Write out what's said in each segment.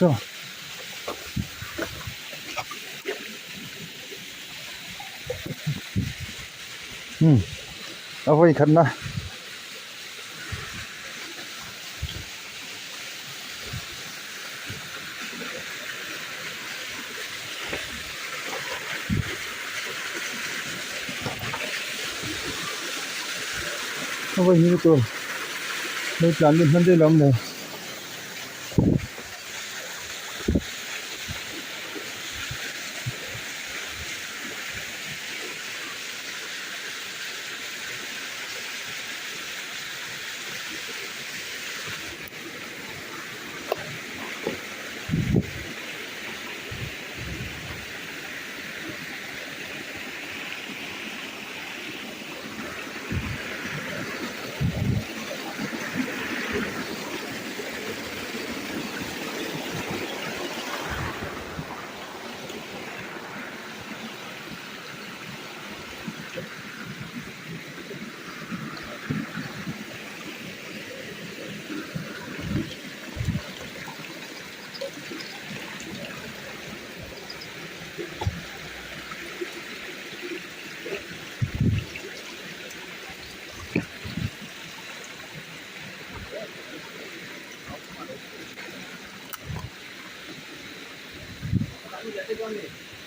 Chaw. Hmm. A vawi khatna. A vawi hnih na tur hei tlan lut hman daih lo awm le.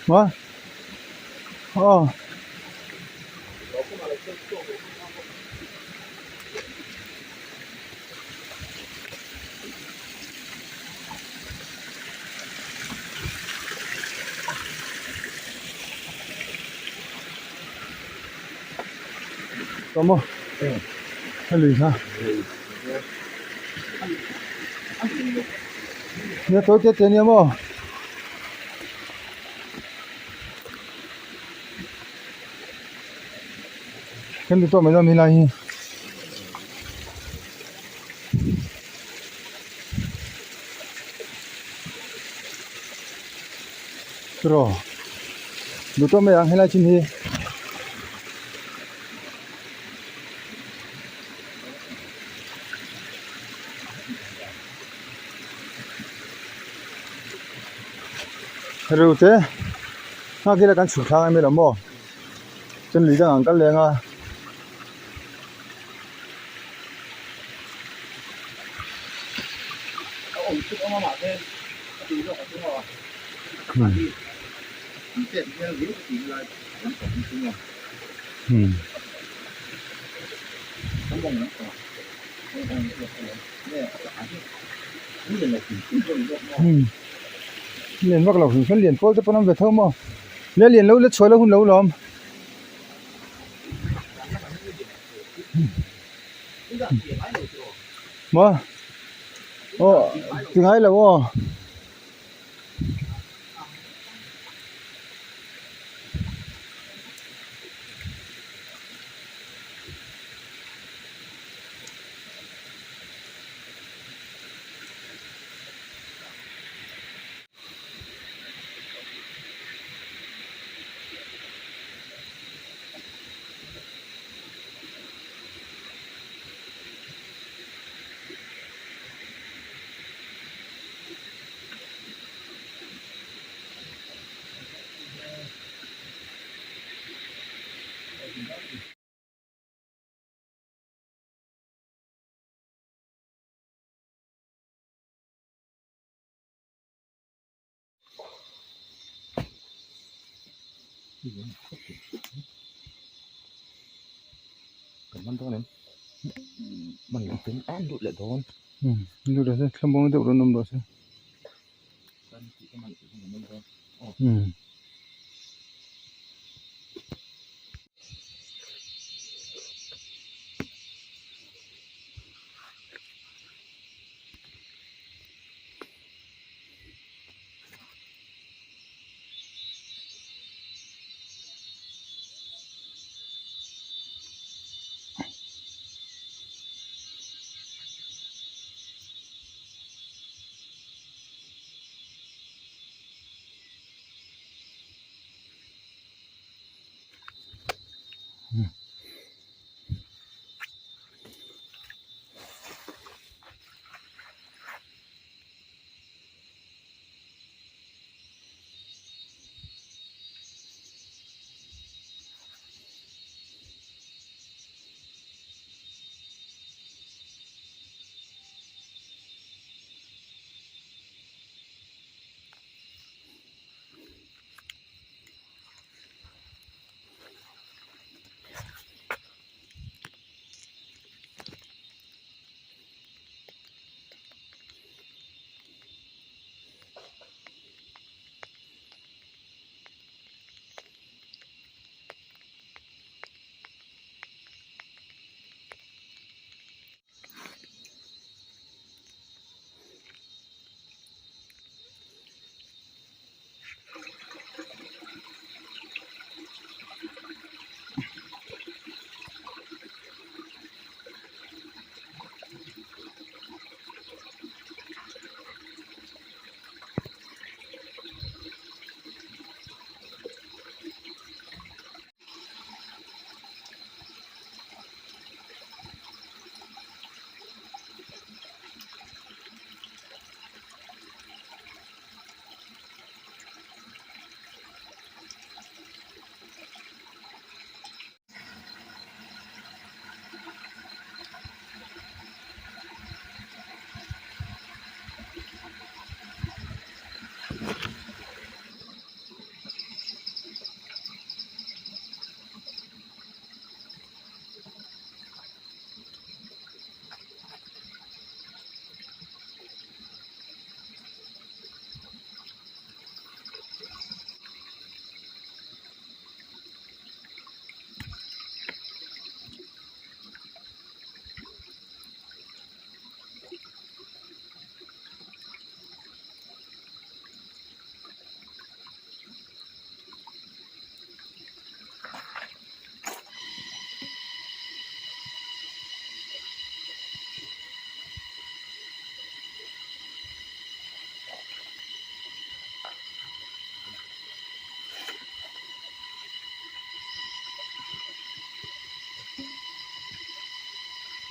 Maw aw tawh maw a lui kha nia tawi te te ania maw. Kan ti tawh mai dawn helai hi. Tiraw duh tawh mai ang helai chin hi. Reu te nghak ila kan chhuk thlang em ilo maw chuan lui dangah an kal leng a. Lian vak lo hrim hrim lian pawl te pawn an ve tho maw le lian lo la chhuah lo hun lo lawm. Maw aw ti ngai lo aw. Kan man dawn em? Man loh ten an lut leh dawn. Lut leh se thlamuang deuh rawn awm rawh se.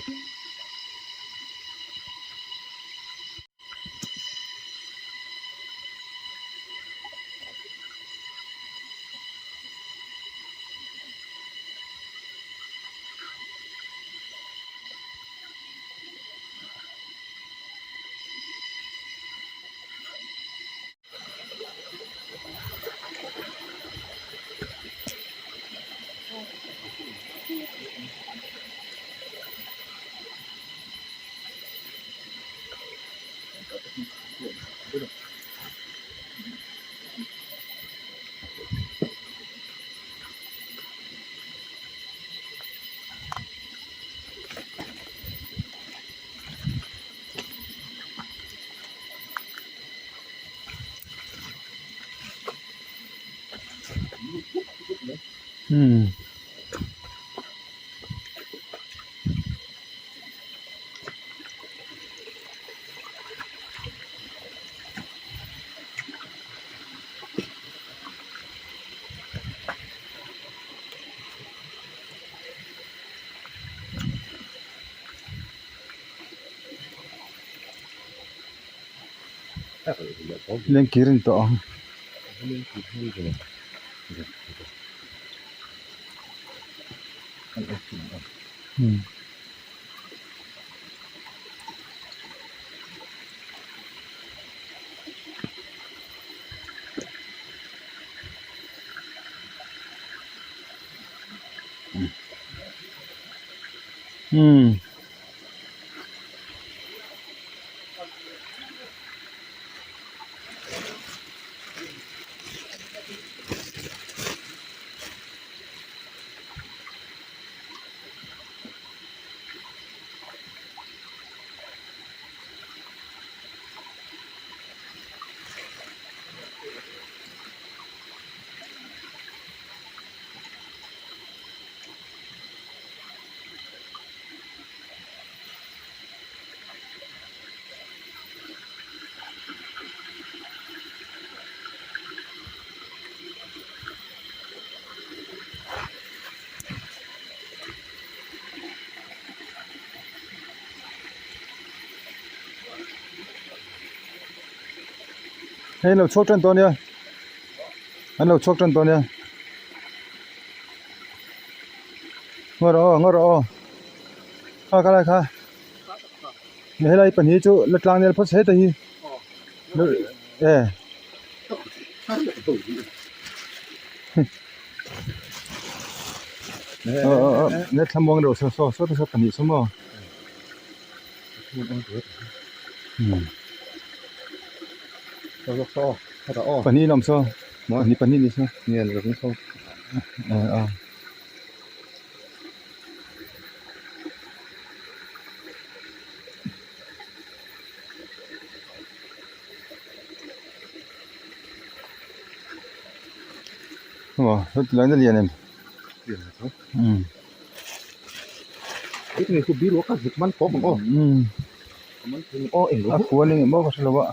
Hmm. Lengkir in tawh ang. Hmm. Hmm. Hei an lo chhuak tan tawh ania an lo chhuak tan tawh ania ngaw rawh aw ngaw rawh aw kha kha lai kha helai pahnih chu la tlang nel phawt heta hi e. Net thlamuang deuh saw saw saw te saw pahnih saw maw pahnih an awm saw pahnih pahnih ni saw a. Aw heti lai na lian em a kual eng emaw ka hre lo a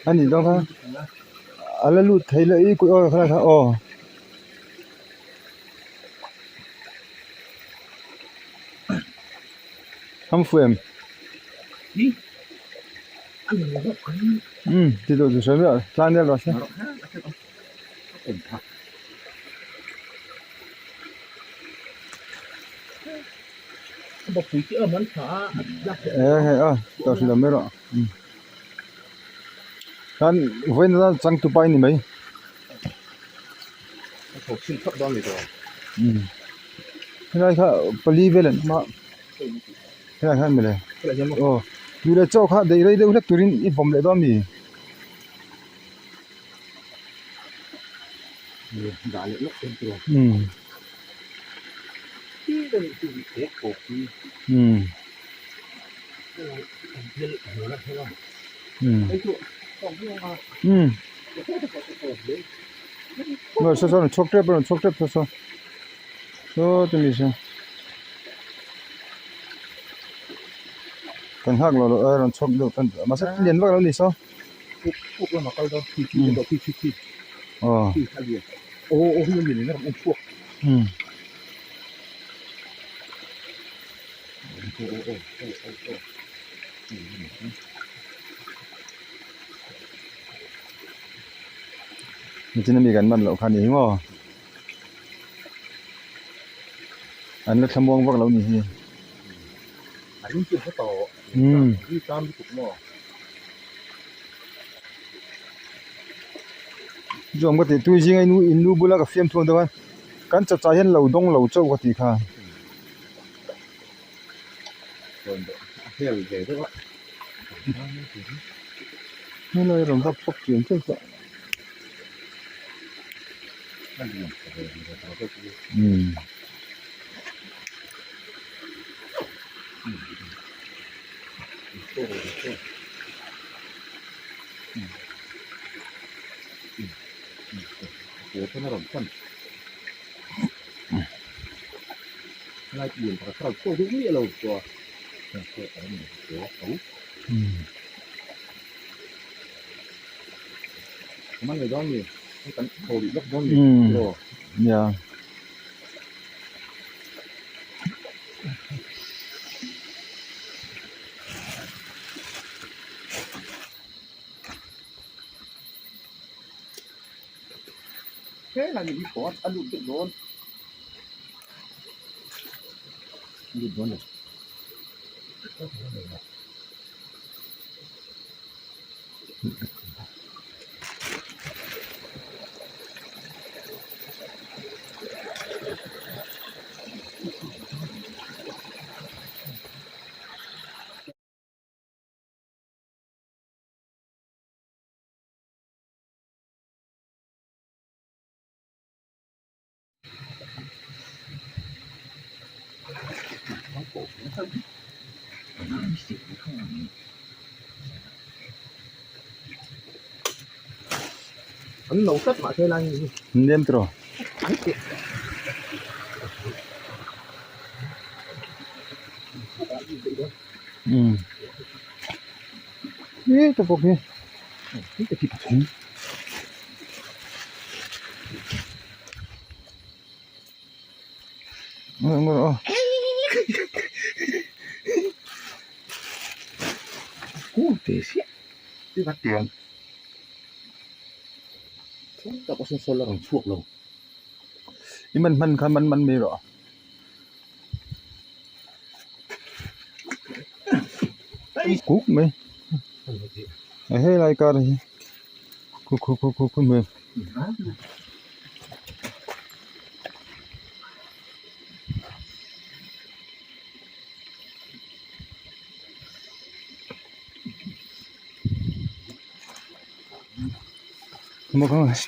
a nih dawn kha a la lut thei lo i aw khalai kha aw. Hamfu em? Um, ti deuh chu sawi miah tlang nel rawh se. E hei a, tawh hrilh lo mai rawh. Um. Tan vawiin atan changtupa i ni mai. Um. Helai kha pali vel an awm a helai khan mawle aw tui leh chaw kha daih rei deuh hlek turin i vawm leh dawn a mi umm umm umm umm saw saw chhuak tep a chhuak tep saw saw. Saw te mi saw kan nghak lo lo a rawn chhuak deuh tan mahse lian vak lo a ni saw aw Um. Nichina mi kan man loh kha a ni hi maw an la thlamuang vak lo a ni hi. Umm. Zawm ka tih tui zinga in in lu bula ka fiam thung deuh a kan chacha hian lo dawng lo chauh ka tih kha. Helai rawn vak vak chian chian pawh umm. Nia. Nem tawh. Um he ta bawk hi I man hman kha man man mai rawh. Kuk mai a helai kar hi khu khu khu khu khu mai.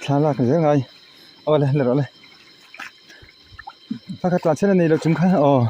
Thla lak zel ngai aw le la rawh le pakhat tlan chhiat a nei lo chung kha aw.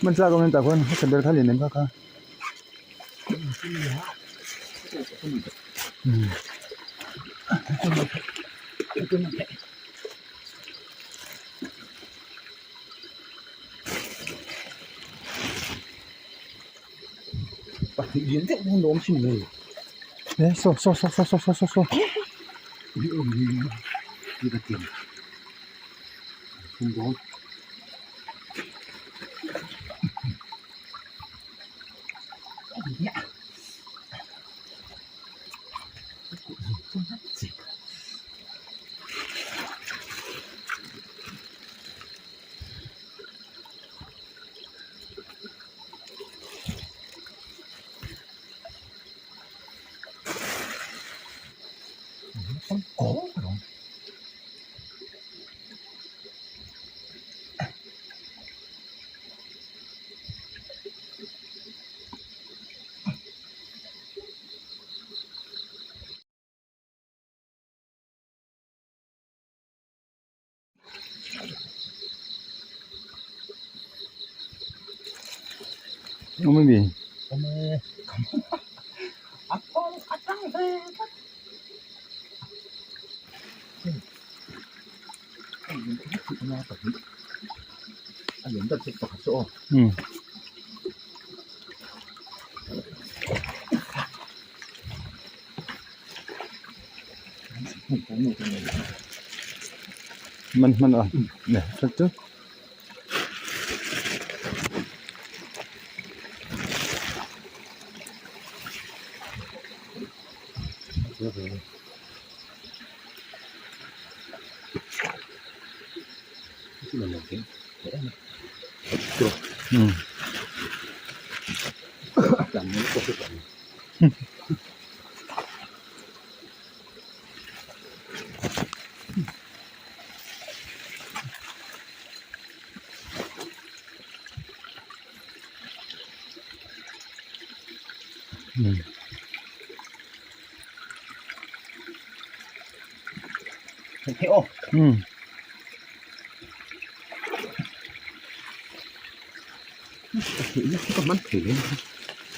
Hman tlak awm em tah khuan hmasa ber kha lian em kha kha. Eh saw saw saw saw saw saw saw. Awm ami? Awm e. A kawng a tang ve tlat. A lian ber chu pakhat chu aw. Um. Man hman a nè that chu. Um. Um.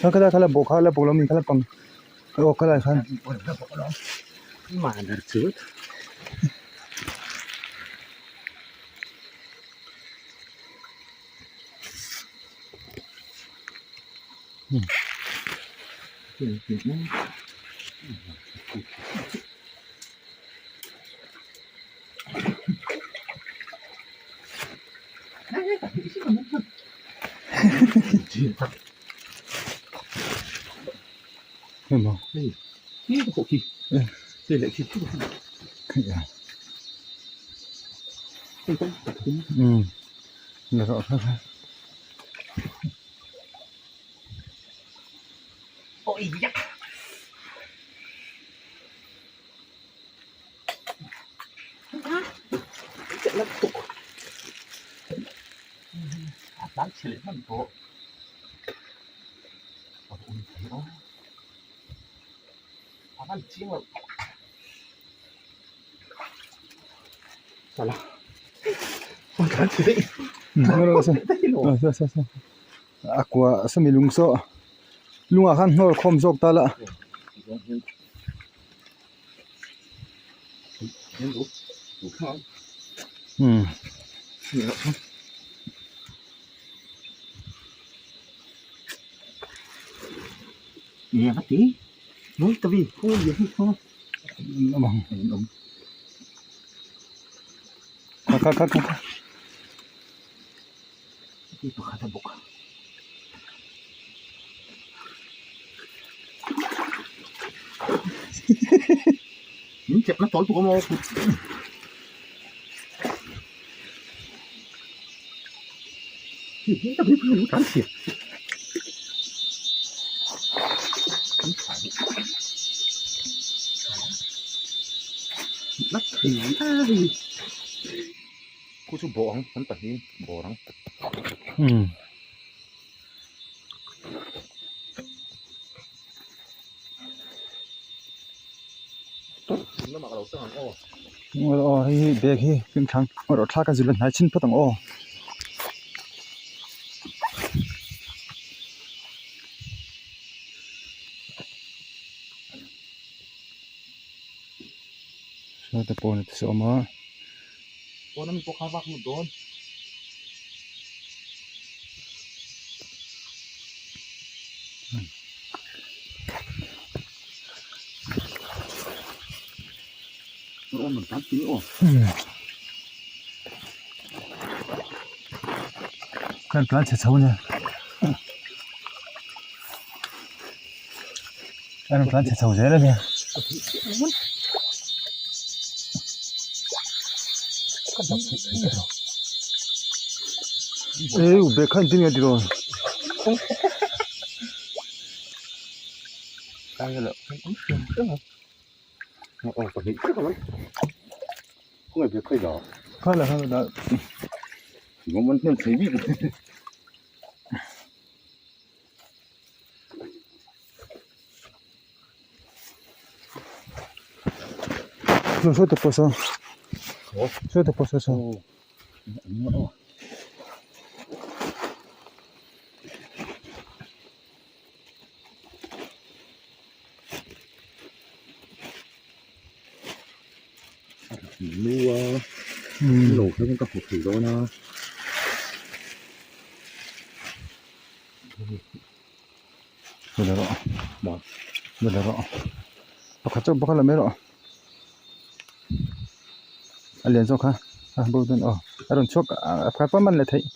Kha kha la bawk kha la bawk lo mi kha la pang aw kha lai khan. Emaw um la rawh kha kha. A kua sawmi lung saw lungah khan hnawl khawm zawk ta la. Um. Kha kha kha kha. Khu chu bawh ang an pahnih bawr ang. Um. Lamah ka lo tang ang aw. Aw hei hi bag hi fimthlang erawh thla ka zil a hnai chhin phawt ang aw. Saw te pawh ni te awm a. Pawn ami pawh kha vak lut dawn. Kan tlan chhe chho nia. Kan tlan chhe chho zel a nia. Ê u bag kha engtin nge tiraw? Kha la kha la Saw te pawh saw saw te pawh saw saw. Nu a lo thleng ka hmu thei dawn a. Hela rawh hela rawh pakhat chu pakhat la mai rawh a lian zawk kha a bo dawn aw a rawn chhuak a phar pam a ni leh theih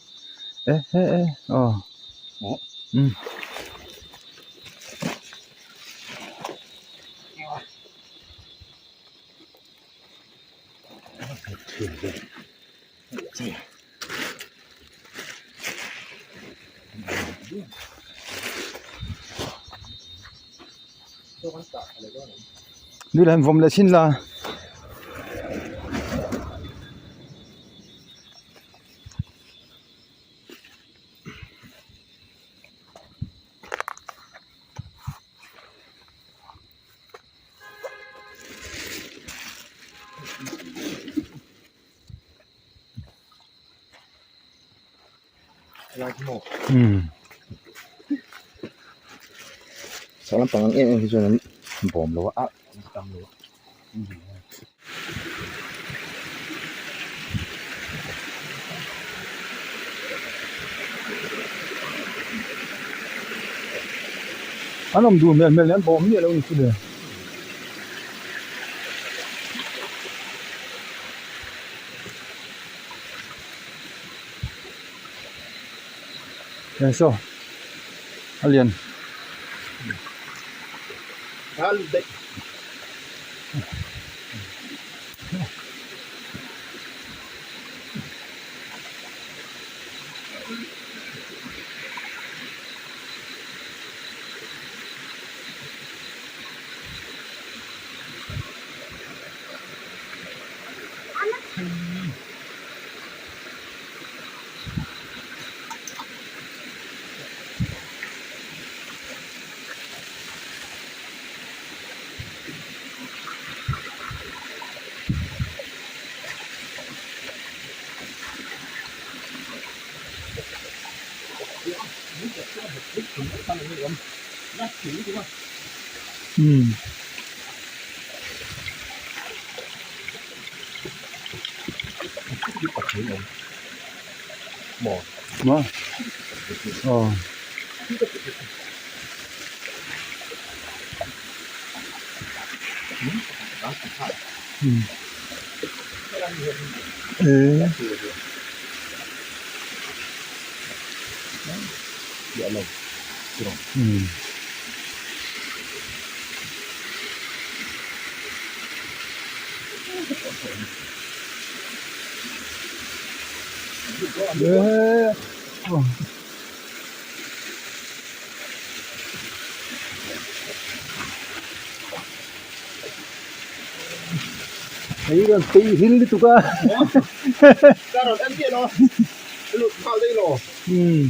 e he e aw umm. Ni leh vawm leh chin la. Chhak lampang ang em em hi chuan an bawm lo a tam lo a. An awm duh hmel hmel an bawm miah lo ni chu le. Eng saw a lian. Umm. Maw aw. Eee. Umm. Eee aw. Hei rawn tui hil lutuk a. Umm.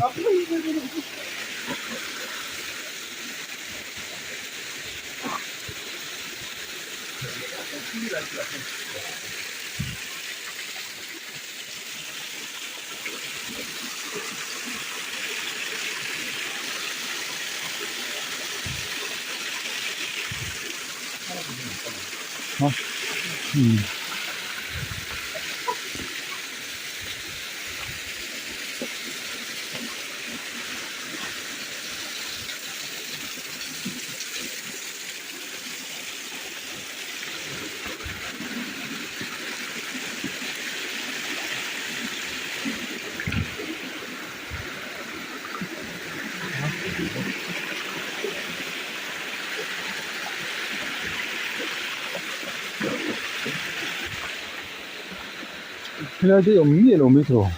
Helai te awm miah lo mai tawh.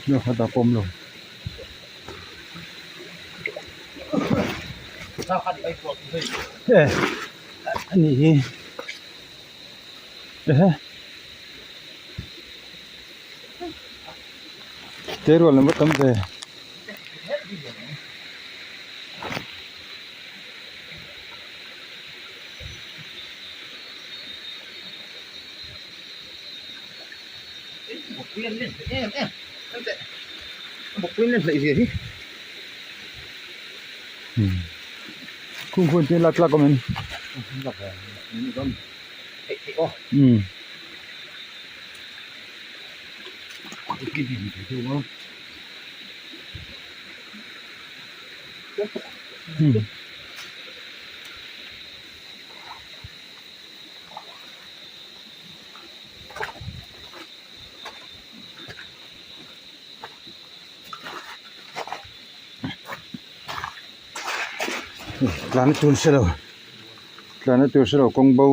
Nia kha ta pawm lo. E ani hi ehe te rual an va tam ve. Khung khuan tin lak tlak awm em? Umm. Umm. Tlana tur hre lo tlana tur hre lo kawng bo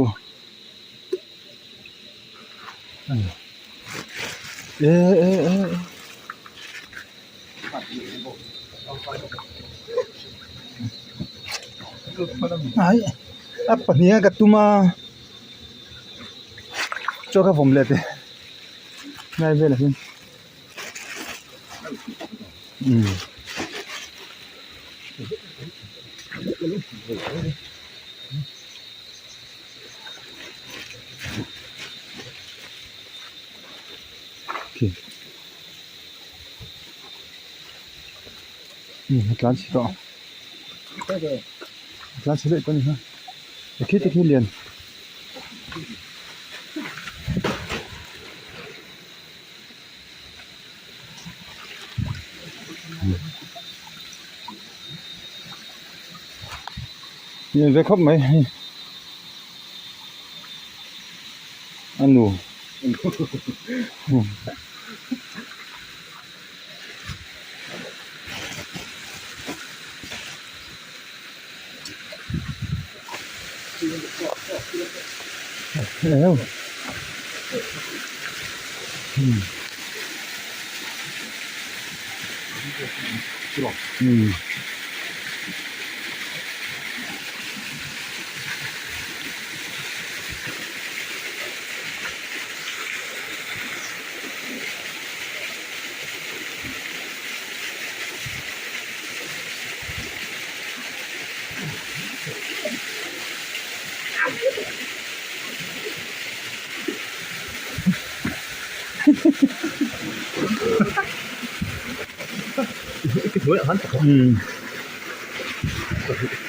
e e e ai a pahnih a ka tum a chaw ka vawm let e lai velah hian. Umm. A tlan chhe tawh a tlan chhe daih tawh a ni kha khi te khi lian. Lian ve khawp mai hei a nu umm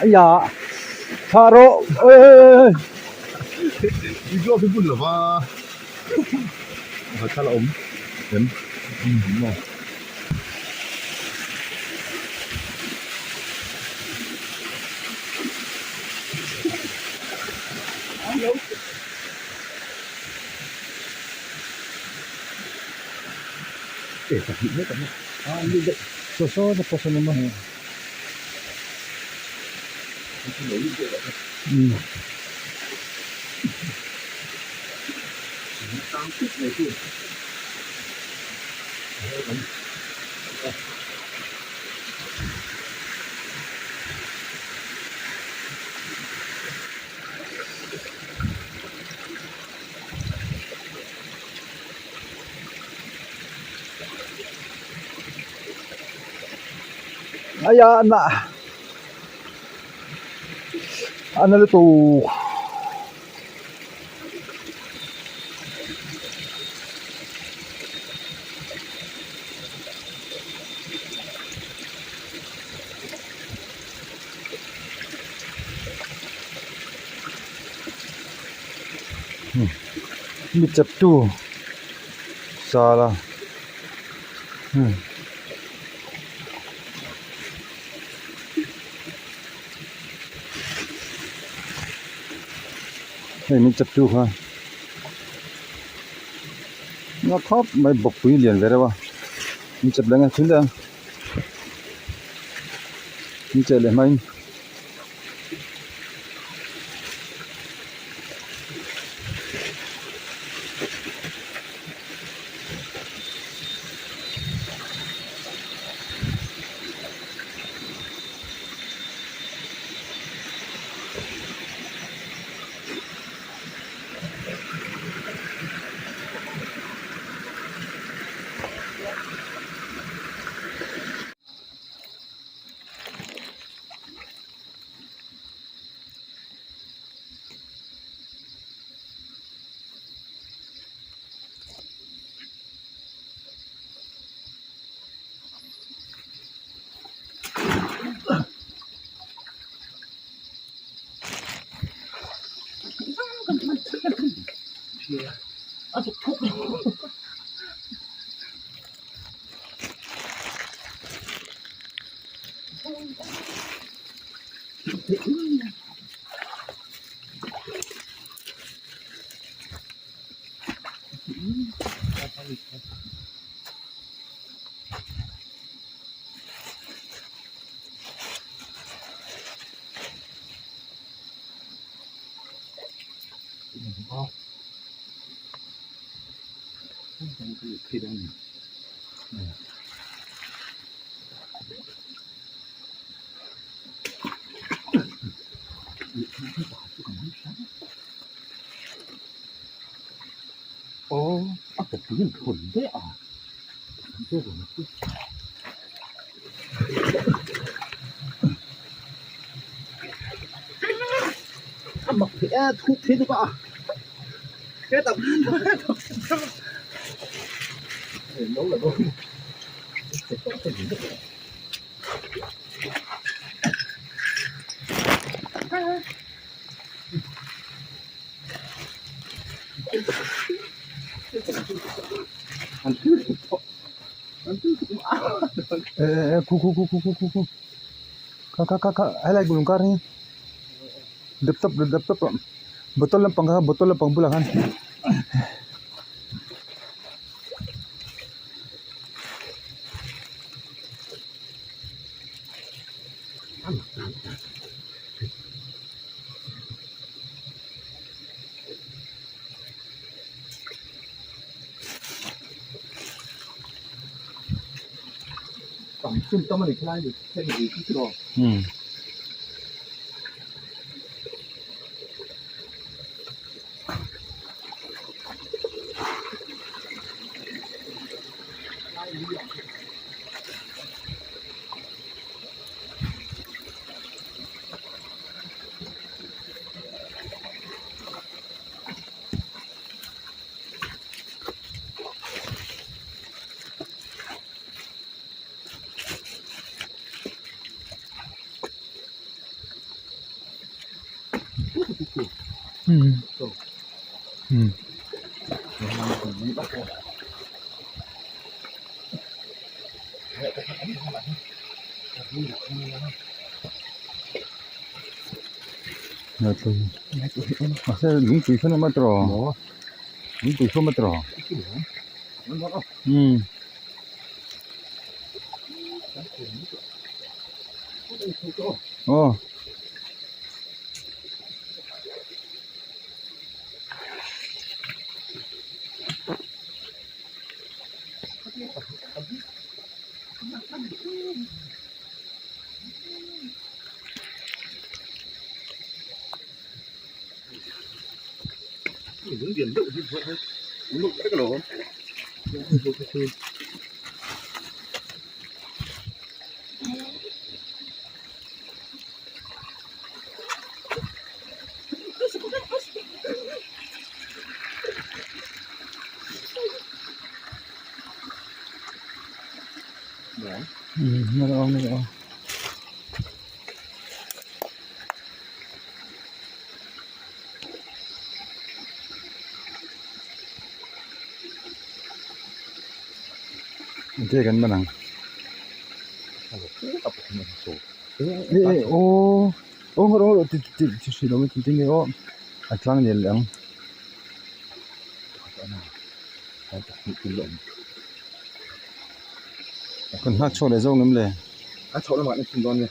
Aiya thlah rawh oi oi oi Saw saw te pawh sawn awm a umm. Aia na a na lutuk. Mi cheptu sala hmm. Hei min cheptu kha nga khawp mai bawkpui lian ve reuh a min chep leh nge thil ang min cheh leh hmain. Khu khu khu khu khu khu khu kha kha kha kha helai bul kar hi laptop laptop bottle lampang kha bottle lampang bulah khan. Lungpui sawn a awm a tawh lungpui sawn a awm a tawh umm. Aw. Enge kan man ang eh aw aw rawh rawh ti ti ti hrih lo mai tinge aw a tlang lian leh ang. Kan nghak chhuak leh zawk ngem le. A chhoh lamah an thun dawn nge.